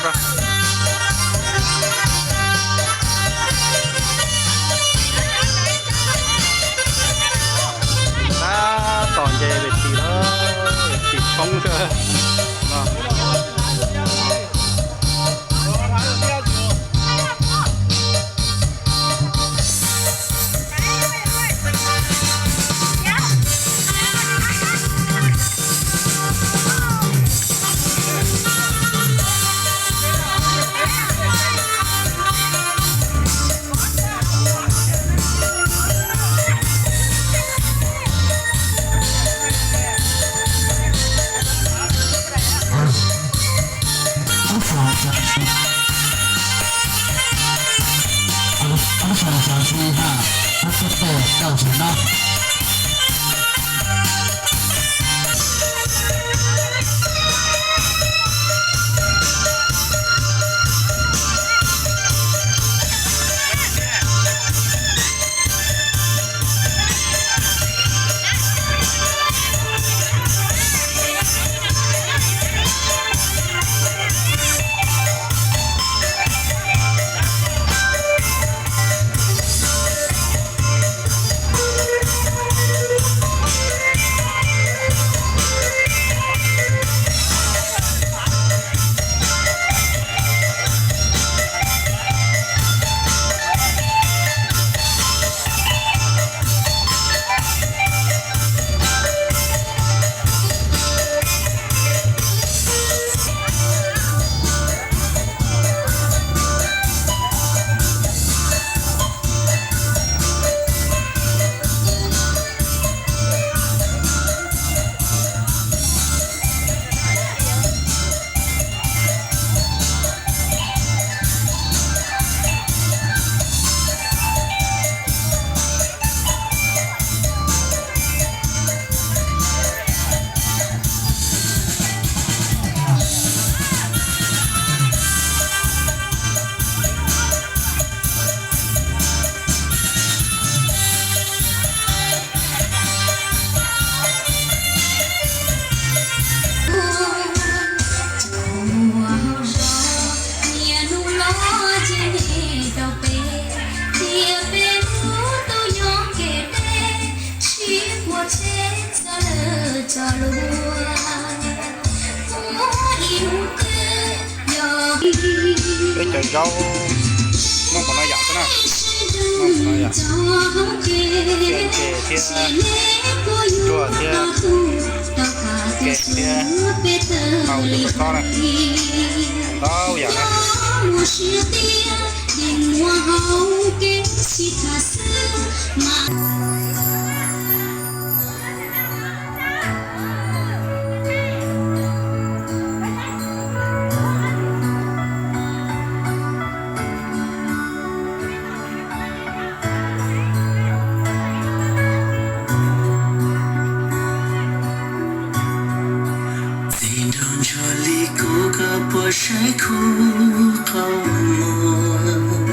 Tab tom nce ves tis lawm, ves tis tshoob xwb no. Peb cov zaub muaj npaum no yam xwb na, muaj npaum no yam, ntses thiab, ruaj thiab, ke thiab, hau yus tau txob na, ntau yam na. Txiv nraug ntsuag li kuv koj puas saib kuv qhov muag?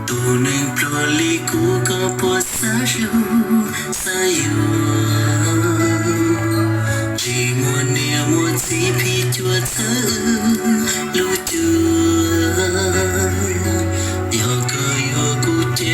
Tus neeg pluag li kuv koj puas xav hlub xav yuav? Tsis muaj niam muaj txiv phim cuam txhawb